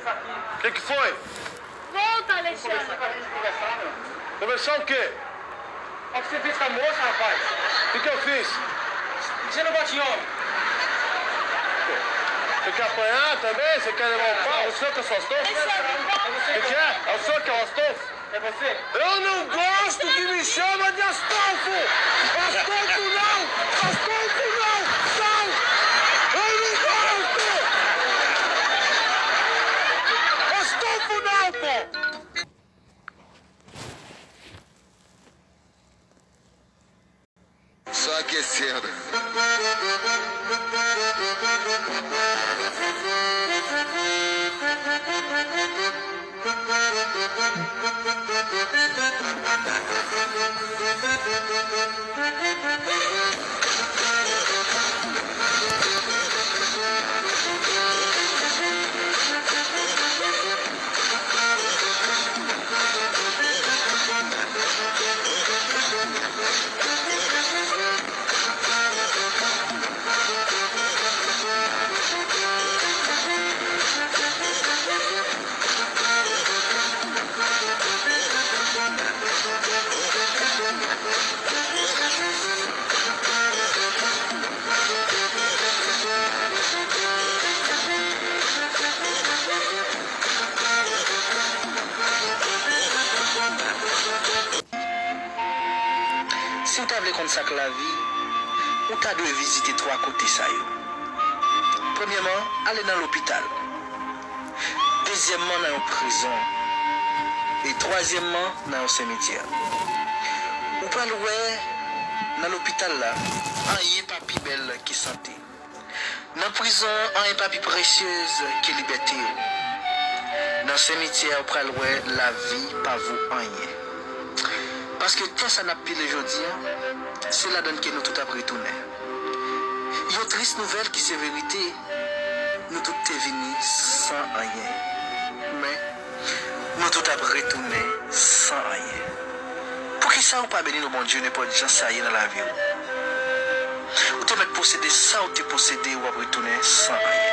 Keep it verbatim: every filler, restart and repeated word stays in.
O que que foi? Volta, Alexandre. Começou o quê? O que você fez com a moça, rapaz? O que que eu fiz? Você não bate em homem? Você quer apanhar também? Você quer levar o pau? O senhor que é o Astolfo? Alexandre, não. O que que é? É o senhor que é o Astolfo? É você? Eu não gosto que me chama de Astolfo! Astolfo não! Astolfo não! Não! Eu não gosto! Astolfo não, pô! Só aquecendo. Si w ta vle konn sa k lavi, ou ta dwe vizite twa kote sa yo. Premyèman, ale nan lopital. Dezyèmman, nan yon prizon. E twazyèmman, nan yon simityè. Ou pral wè, nan lopital la, anyen pa pi bèl ke sante. Nan prizon an, anyen pa pi presyez ke libète w. Nan simityè a, ou pral wè lavi pa vo anyen. Paske tè sa n ap pile jodi a, se ladan l ke nou tout ap retounen. Yon tris nouvèl ki se verite, nou tout te vini san anyen. Men, nou tout ap retounen san anyen. Poukisa ou pa beni non Bondye nenpòt jan sa ye nan lavi w? Ou te mèt posede sa w te posede, w ap retounen san anyen.